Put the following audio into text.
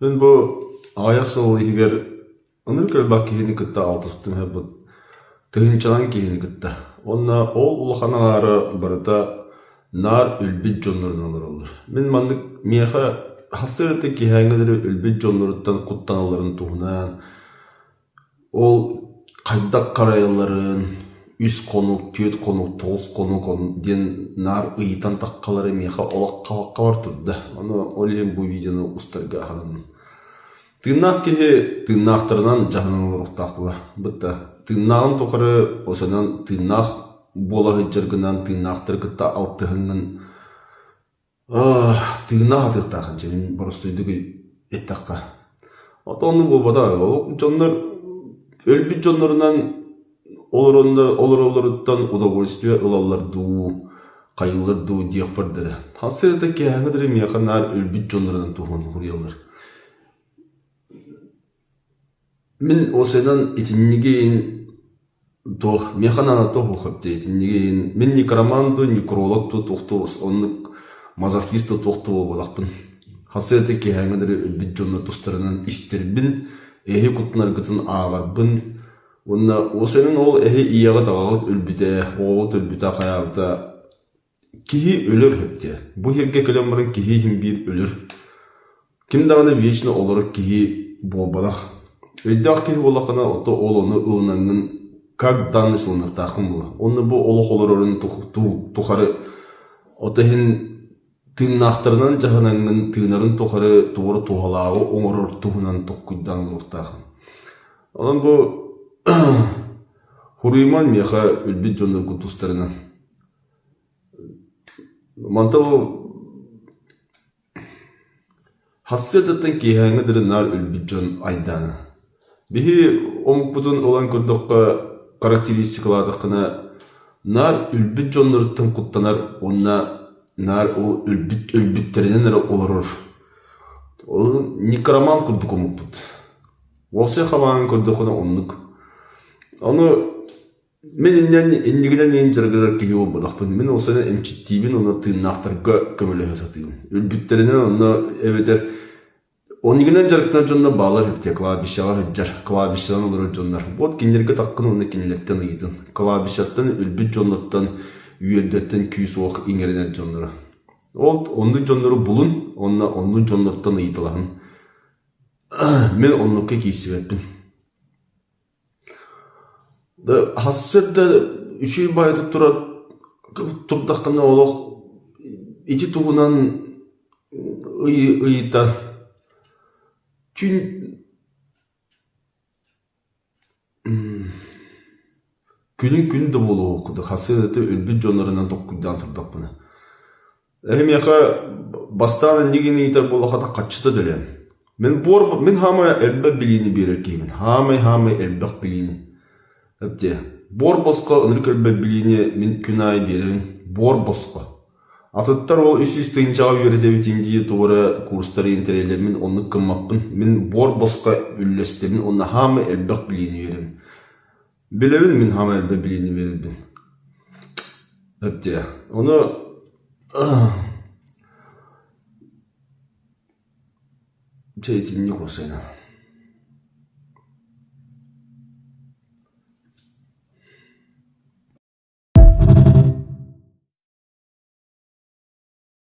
Мин бу аҕыйах сыл иһигэр ынырык элбэх киһини кытта алтыстым эбит, тыһыынчанан киһини кытта. Уонна ол улахан аҥаара барыта наар өлбүт дьоннорун олороллор. Мин маннык миэхэ сарсыарда киэһээҥҥэ диэри өлбүт дьонноруттан куттаналларын туһунан Ол хайдах харайалларын үс хонук, түөрт хонук, 9 хонук диэн наар ыйытан таххалара миэхэ олох хабар турда. Ону ол иһин бу видеону устарга аһанным. Тыыннаах киһи тыыннаахтарынан дьаһанан олоруохтаах буолар. Бытта тыыннааҕын тухары осонон тыыннаах буола сылдьаргынан тыыннаахтары кытта алтыһыҥҥын Тыыннаах атыахтааххын дьэ мин боростуойдук эттэххэ. Ото оннук буолбатах ол дьоннор өлбүт дьоннорунан олороннор олороллоруттан удовольствие ылаллар дуу, хайыыллар дуу диэхпэр дылы. Сарсыарда киэһээҥҥи дылы миэхэ наар өлбүт дьоннорунан туһунан суруйаллар. Мин осенан итиннигин туох миэхэ наадата суох эбит итиннигин мин некроман дуу, некролог дуу туох да оннук мазохист да туох да буолбатахпын. Сарсыарда киэһээҥҥи дылы өлбүт дьоннор тустарынан истэрбин, эһи куттанаргытын ааҕарбын уонна осенан ол эһи ийэҕит аҕаҕыт өлбүтэ, оҕоҕут өлбүтэ хайаабыта Киһи өлөр сөптөөх. Бу сиргэ кэлэн баран киһи иһин биир өлөр. Ким даҕаны вечно олорор киһи буолбатах. Өйдөөх киһи буоллаххына, ото ол ону ылынаҥҥын как данность ылыныахтааххын буолар. Уонна бу олох олорорун тухары ото иһин тыыннаахтарынан дьаһанаҥҥын тыынарын тухары туора туһалааҕы оҥорор туһунан толкуйдаан олоруохтааххын. Онон бу Хуруйман миэхэ өлбүт дьонноргун тустарынан Мантан ол сарсыардаттан киэһээҥҥи дылы наар өлбүт дьон айдаана. Биһи омукпутун ылан көрдөххө, характеристикалаатаххына, наар өлбүт дьонноруттан куттанар уонна наар ол өлбүт өлбүттэринэн эрэ олорор. Ол некроман курдук омукпут. Уопсай хабаанын көрдөххүнэ оннук. Ону Мин иннинэн иннигинэн иһин дьарыгырар киһи буолбатахпын. Мин ол сана эмчиттиибин уонна тыыннаахтарга көмөлөһө сатыыбын. Өлбүттэринэн онно эбэтэр оннигинэн дьарыктанар дьоннор бааллар эбит кладбищеҕа сылдьар, кладбищенан олорор дьоннор. Вот кинилэргэ таххын уонна кинилэртэн ыйытын. Кладбищеттан өлбүт дьоннортон үөрдэртэн күүс-уох иҥэринэр дьонноро. Ол оннук дьоннору булун уонна оннук дьоннортон ыйыталаһын. Мин оннукка киирсибэппин. Сарсыарда үчүгэй баҕайытык турар турдаххына олох ити туһунан ыйытар түүн күнүн күн да буолуох курдук сарсыарда өлбүт дьоннорунан толкуйдаан турдахпына Эһи миэхэ бастаан иннигин ыйытар буоллахха хаччыта төлөөн. Мин буор мин хаамай элбэх билиини биэрэр киһибин. Хаамай-хаамай элбэх билиини. Эптиэ. Буор босхо ынырык элбэх билиини мин күн аайы биэрэбин. Буор босхо. Атыттар ол 300 тыһыынчаҕа үөрэтэбит дии тугу эрэ курстары интэриэлэрмин оннук гыммаппын. Мин буор босхо үллэстэбин уонна хаамай элбэх билиини биэрэбин. Билэбин мин хаамай элбэх билиини биэрэрбин. Эптиэ. Ону Чэ итинник уосайынан.